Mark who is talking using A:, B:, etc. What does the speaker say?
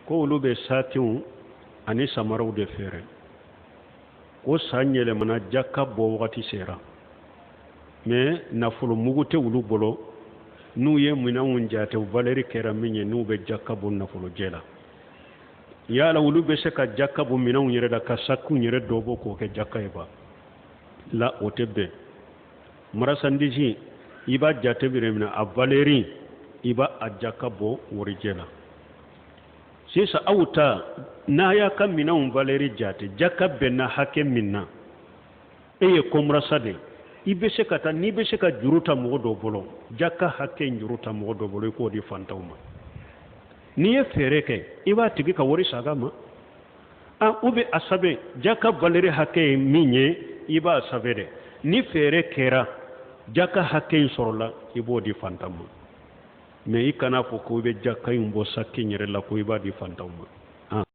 A: Ko olu bɛ sakiw ani samaraw de feere. Ko san yɛlɛmana, jaka bɔ wagati sera, mais nafolo mugu tɛ olu bolo. N'u ye minɛnw jate, valeur kɛra min ye, n'u bɛ jaka bɔ nafolojɛ la, yala olu bɛ se ka jaka bɔ minɛnw yɛrɛ la, ka sakiw yɛrɛ dɔ bɔ k'o kɛ jaka ye ba la? O tɛ bɛn. Marchandise, i b'a jate minɛ, a valeur, i b'a a jaka bɔ warijɛ la. Sisan aw ta, n'a y'a ka minɛnw valeur jate, jaka bɛnna hakɛ min na, e ye commerçant de, i bɛ se ka taa, n'i bɛ se ka juru ta mɔgɔ dɔ bolo, jaka hakɛ juru ta mɔgɔ dɔ bolo, i k'o di fantanw ma. N'i ye feere kɛ, i b'a tigi ka wari sag'a ma. A u bɛ a sɛbɛn, jaka valeur hakɛ ye min ye, i b'a sɛbɛn dɛ. Ni feere kɛra, jaka hakɛ in sɔrɔla, i b'o di fantan ma. Mais i kana fɔ ko i bɛ jaka in bɔ saki in yɛrɛ la ko i b'a di fantanw ma.